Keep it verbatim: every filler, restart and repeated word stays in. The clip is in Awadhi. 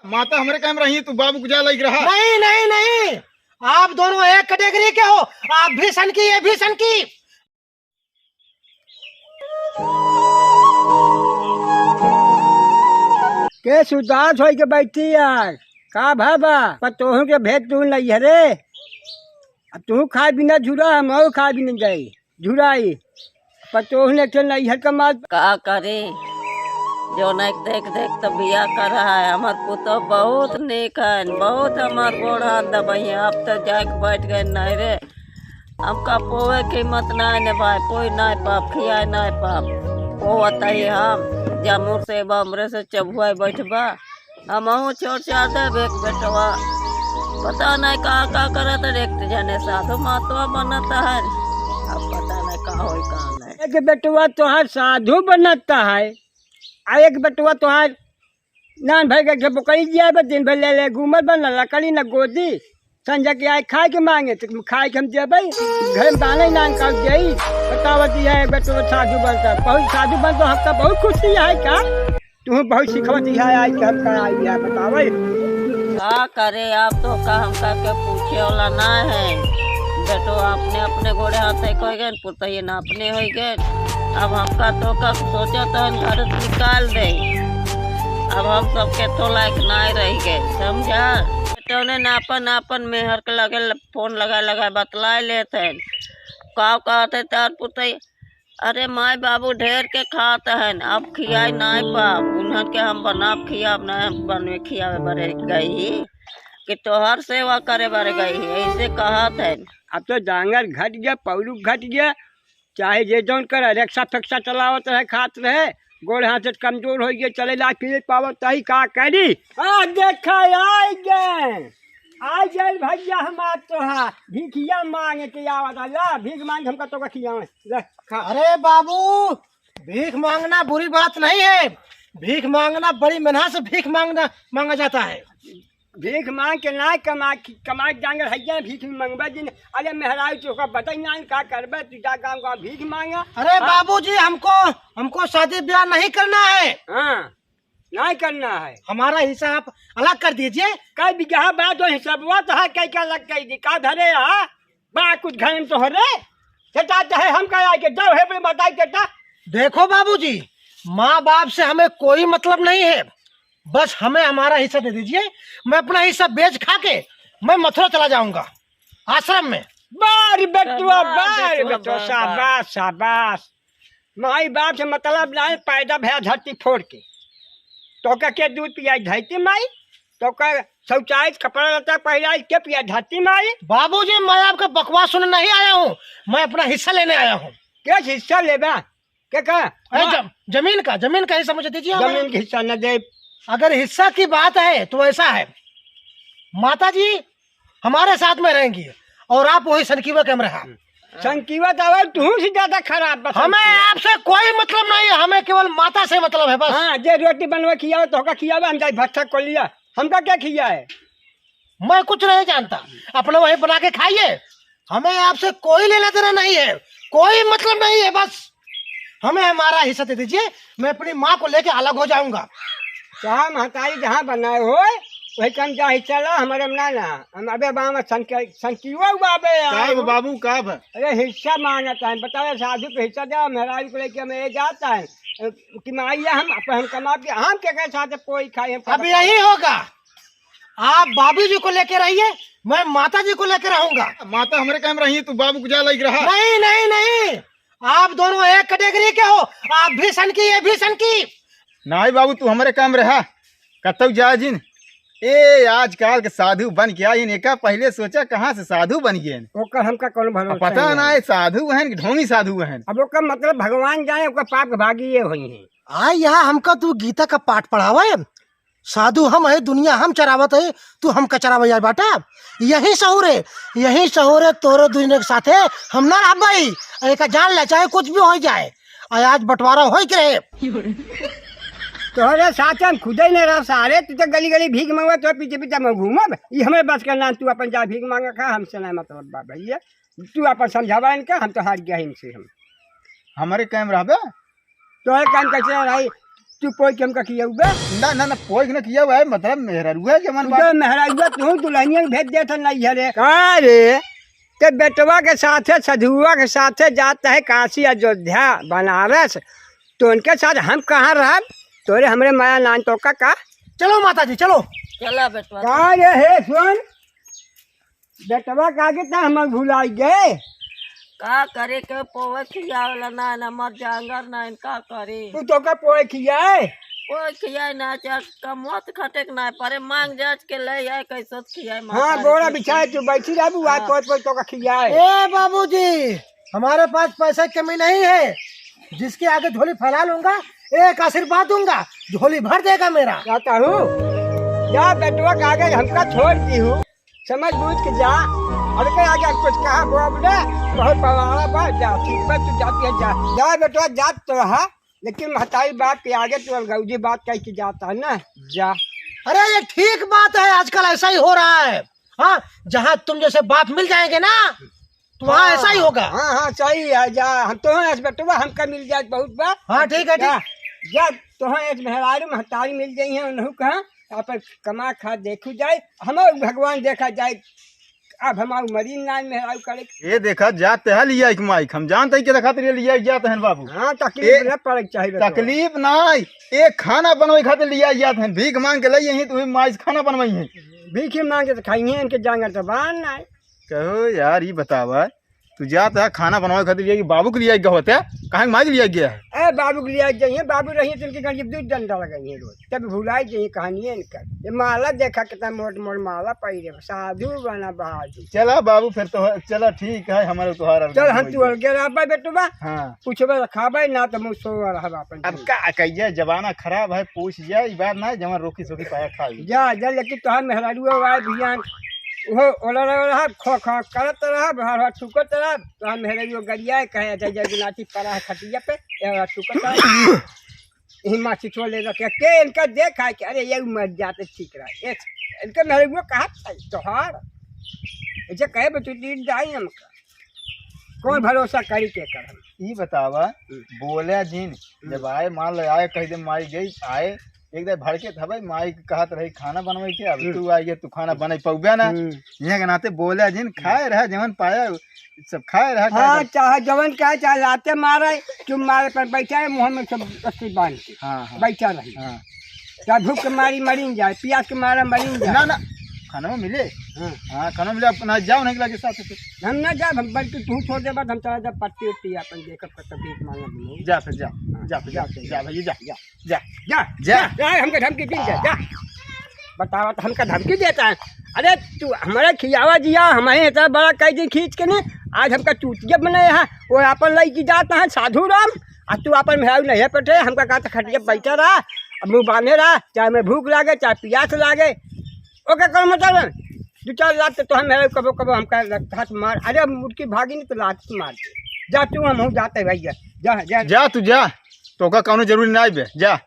माता हमरे कहे में रही, तू बाबू के जा लइके रहा। नहीं, नहीं, नहीं, आप दोनों एक कैटेगरी के हो, आप भी सनकी, ये भी सनकी। के उदास होई के बैठी यार, का भा बा? पतोहू के भेज तू नइहरे, अब तू खाए बिना झुरा, हम और खाए बिना जाई। झुराई। पतोह ने के नैहर का माल। का करे, जौन एक देख देख त बियाह कर रहा है। हमर पुतोह बहुत नीक है, बहुत हमर गोड़ हाथ दबाई है। अब त जाके बैठ गए नैहरे। हमका पोवे के हिम्मत नाय ने भाई, पोई नाय पाप, खियाए नाय पाप। पोवत ही हम, जामुर से बा, हमरे से चबुआए बैठबा। हमहू छोड़ छाड़ देब एक बेटवा। पता नहीं का का करत है, एक जने साधु महात्मा बनत है, अब पता नहीं का होई का नहीं। एक बेटवा तोहार साधु बनत है, आ एक बेटवा तोहार नान भई के बोकरी जिया बा, दिन भर ले ले घूमत बा, न लकड़ी न गोदी। संझा के आए खाए के मांगे, तो खाए के हम देबै, घर में दाना ही नान काट देई। बतावत है एक बेटवा साधु बनता, बहुत साधु बनता, हमका बहुत खुशी है का? तू बहुत सिखवत है, आई के हम कराई है, बतावे। का करे, आप तो का हमका के पूछे वाला ना है। बेटो अपने, अपने गोड़े हाथे कोई गए, पुतैया ना अपने होई गए। अब हमका तो का सोचत है, घर से निकाल दे। अब हम सबके तो लायक ना रह गए, समझा? बेटो ने ना अपन, अपन मेहर के लगे ल-, फोन लगा, लगा बतलाए लेत है। का कहते तार पुतैया, अरे माई बाबू ढेर के खात हन, अब खियाई नाय पाब, उन्हन के हम बनाब खियाब ना, हम बनवे खियावे बरे गई ही कि तोहर सेवा करे बरे गई ही, ऐसे कहत हन। अब तो जांगर घट गया, पौरुख घट गया, चाहे जे जौन करे, रिक्शा फिक्शा चलावत रहे, खात रहे, गोड़ हाथ से कमजोर हो गए, चले ला फिरे पावत, तही का करी? आ देखा, आई गए, आई गए भैया, हमार तोहा भिखिया मांगे के आवत है, ला भीख मांग हमका तो खियावे, ले खा। अरे बाबू, भीख मांगना बुरी बात नहीं है, भीख मांगना बड़ी मेहनत से भीख मांगना, मांगा जाता है। भीख मांग के ना कमा, कमा के जांगर है, भीख मंगबा दिन। अरे मेहरारू, तोका बताई ना, का करबे, तू जा गाँव गाँव भीख मांगा। अरे हाँ। बाबूजी, हमको, हमको शादी ब्याह नहीं करना है। हाँ, नहीं करना है। हमारा हिस्सा आप अलग कर दीजिए। कई बीघा बा तो हिसाबवा तो है, कई का अलग कर दी, का धरे रहा? बा कुछ घर में तोहरे? सेटा चाहे हम का आके जाओ, हे पे बताई सेटा। देखो बाबूजी, माँ बाप से हमें कोई मतलब नहीं है, बस हमें हमारा हिस्सा दे दीजिए। मैं अपना हिस्सा बेच खा के मैं मथुरा चला जाऊंगा, आश्रम में। बारी बेटुआ, शाबाश बारी बेटुआ, बेटुआ, शाबाश, शाबाश। शाबाश। माई बाप से मतलब ना है, पैदा भया धरती फोड़ के। तोका के दूध पियाई धरती माई, तोका शौचालय कपड़ा लत्ता पहिराई के पिया धरती माई। बाबूजी, मैं आपका बकवास सुनने नहीं आया हूँ, मैं अपना हिस्सा लेने आया हूँ। के हिस्सा लेबा? के का? अरे हाँ। जम-, जमीन का, जमीन का हिस्सा मुझे दीजिए हमारा। जमीन का हिस्सा न दे। अगर हिस्सा की बात है तो ऐसा है, माता जी हमारे साथ में रहेंगी और आप वही सनकीवा के में रहा। सनकीवा तो और तू से ज्यादा खराब बा हमें सनकीवा। आपसे कोई मतलब नहीं है, हमें केवल माता से मतलब है बस। हाँ, जे रोटी बनवा खियावे तो होगा खियावे, हम जाई भट्ठा को लिया, हमका क्या खिया है? मैं कुछ नहीं जानता, अपना वही बना के खाइए, हमें आपसे कोई लेना देना नहीं है, कोई मतलब नहीं है। बस हमें हमारा हिस्सा दे दीजिए, मैं अपनी माँ को लेके अलग हो जाऊंगा। चाहे महतारी जहाँ बनाए हो, वही काम चाहे चला, हमारे में ना ना। हम अबे बाम सन के, सन की हुआ हुआ अबे का यार। बा बाबू, का बा? अरे हिस्सा मांगता है, बताओ साधु को हिस्सा दे, मेहरारू को लेके हम ये जाता है कि माइया हम, अपन हम कमा के, हम के, के साथ कोई खाए, हम अब यही होगा। आप बाबूजी को लेके रहिए, मैं माता जी को लेके रहूंगा। माता हमरे काम रही, तू बाबू को जा लइके रहा। नहीं, नहीं, नहीं, आप दोनों एक कैटेगरी के हो, आप भी सनकी, ये भी सनकी। नहीं बाबू, तू हमरे काम रहा, कतौ जा जिन। ए, आजकल के साधु बन के आइन, एका पहिले सोचा कहाँ से साधु बन गए। ओकर हमका कौन भरोसा अब पता नहीं ना है। है, साधु हन कि ढोंगी साधु हन। अब ओकर मतलब भगवान जाने, ओकर पाप के भागी ये होई हैं। आ, यहाँ हमका तू गीता का पाठ पढ़ावे, साधु हम है, दुनिया हम चरावत है, तू हमका चरावे आए बाटा। यही सहूर है, यही सहूर है, तोरे दुनिया के साथे हम ना रहबै। अरे का जान ले, चाहे कुछ भी हो जाए, अरे आज बंटवारा होई के रहे। तोहरे साथ हम खुदे नहीं रह सारे, तू तो गली गली भीख मांगबा, तो पीछे पीछे हम घूमब। ये हमें बस का नाम, तू अपन जा भीख मांगा खा, हमसे ना मतलब बा भैया। तू अपन समझावा इनका, हम तो हार गया इनसे हम। हमारे काम रहबे? तोहरे काम कैसे रही? तू पोइ के हमका खियउबे? ना, ना, ना, पोइ के ना खियउबे, मतलब मेहररुआ के मन तू बात। तो मेहररुआ, तू दुल्हनिया के भेज देत है नैहरे। का रे? ते बेटवा के साथे, सधुआ के साथे जात है काशी, अयोध्या, बनारस, तो उनके साथ हम कहाँ रहब? तोरे हमरे माया नान तो का, का? चलो माता जी, चलो। चला बेटवा। का रे, हे सुन, बेटवा का के त हमर भुलाई गए। का करे के, पोए खियावला ना, ना मर जांगर ना, इनका करे। तू तो का पोए खियाए? पोए खियाए ना, चार कमवत खटेक ना, परे मांग जाच के ले आए, कैसे खियाए माता हाँ, रे, गोड़ा कैसे? बिछाए तू बैठी रहबू, आज हाँ। पोए पोए तो का खियाए। ए बाबूजी, हमारे पास पैसे की कमी नहीं है, जिसके आगे झोली फैला लूंगा, एक आशीर्वाद दूंगा, झोली भर देगा मेरा। जाता हूँ, जा बेटवा के आगे हमका छोड़ दी हूँ, समझ बूझ के जा। और के आगे कुछ कहा बोल दे, बहुत बवाला बा, जा, ठीक बा, तू जाती है, जा। जा बेटवा, जा तो रहा, लेकिन महतारी बाप के आगे तू अलगौजी बात कह के जाता है ना, जा। अरे, ये ठीक बात है, आजकल ऐसा ही हो रहा है। हाँ, जहाँ तुम जैसे बाप मिल जाएंगे ना, तो वहाँ हाँ, ऐसा ही होगा। हाँ, हाँ, सही है, जा, हम तो हैं, बेटवा, हमका मिल जाए, बहुत बा। हाँ, ठीक है, जा, ठीक। जा, तो हैं, एक मेहरारू महतारी मिल गई है, उन्हों कहा, आप कमा खा देखू जाए, हम भगवान देखा जाए, अब हम मरीन ना मेहरारू करे। ये देखा, जाते है लिया एक माइक, हम जानते ही के देखा तेरे लिया जाते हैं बाबू। हाँ, तकलीफ ए, ना पड़े के चाही बेटवा। तकलीफ ना, एक खाना बनवाई खातिर लिया जाते हैं, भीख मांग के ले यहीं तुम्हें माइक खाना बनवाई है। भीख ही मांगे तो खाइए, इनके जांगर तो बाहर ना है। कहो यार, ये बतावा, तू जात है खाना बनावे खातिर, ये बाबू के लिए गया होता है, कहाँ माई के लिए गया है? ए, बाबू के लिए जाइए, बाबू रहिए तो इनके घर जब दूध डंडा लगाइए रोज, तब भुलाई जाइए कहानी है इनका। ये माला देखा कितना मोट मोट माला पाई रे, साधु बना बहादुर। चला बाबू, फिर तो चला, ठीक है, हमारे तोहार अलग चल, हम होई तू गया। अलगे रहबा बेटवा। हाँ। पूछबे रखाबे ना तो मुँह सो रहबा अपन अब जीवन। का कहिए, जमाना खराब है, पूछ जा, ई बात ना है, जमा रोकी सोकी पाया खाई। जा, जा, लेकिन तोहार मेहरारू आए भियान, वो ओला रहा, खो खो करत रहा, हर हर थूकत रहा, तो हम मेरे वो गरिया है, कहे, "अच्छा, जय गुनाची पड़ा है खटिया पे, ये वाला थूकत रहा।" यही माँ चिठवा ले रखे, के इनका देखा कि अरे, ये मर जाते ठीक रहा। एक, इनका मेरे वो कहा था, तोहार। ऐसे कहे, "बे, तू दिन जाई हमका।" कौन भरोसा करी के कर हम? ई बतावा, हम्म। बोले जिन, हम्म। जब आए, मान लो, आए, कह दे, माई गई, आए, एक दाई भड़के था भाई, माई के कहत रही खाना बनवे के, अब हम्म। तू आ गया, तू खाना बने पउबे ना। हम्म। यहाँ के नाते बोले जिन, हम्म। खाए रहा, जवन पाया, सब खाए रहा, खाए हाँ, रहा। चाहे जवन खाए, चाहे लाते मारे, चुप मारे पर बैठा है, मुँह में सब रस्सी बांध के हाँ, हाँ। बैठा रही। हाँ। चाहे भूख के मारी मरीन जाए, पियास के मारा मरीन जाए। ना, ना, खाना मिले। हाँ। हाँ, खाना मिले, अपना जाओ नहीं लगे साथ से। हम ना जाब, हम बल्कि तू छोड़ दे, बाद हम चला जाब पट्टी उट्टी अपन देखब, कब तक भीख मांगब हम। जा फिर, जा, हाँ, जा फिर, जा, जा, जा। जा भैया, जा। जा। जा, जा, जा। जा, हमका धमकी दी, जा, जा। बतावा तो हमका धमकी देता है। अरे तू हमारा खियावा जिया, हमारे इतना बड़ा कह दी खींच के ने, आज हमका चूतिया बनाया है, वो अपन लइकी जाता है साधु राम, आ तू अपन मेहरारू नहीं पटे, हमका कहा तो खटिया बैठा रहा, अब मुँह बांधे रहा, चाहे मैं भूख लागे, चाहे पियास लागे, ओके कौन मतलब है? दो चार लात तो हम मेहरारू कबो कबो हमका हाथ मार, अरे मुटकी भागी नहीं तो लात मार दे। जा तू, हम हो जाते भैया, जा, जा। जा तू जा, तोका कौनो जरूरी ना बे, जा।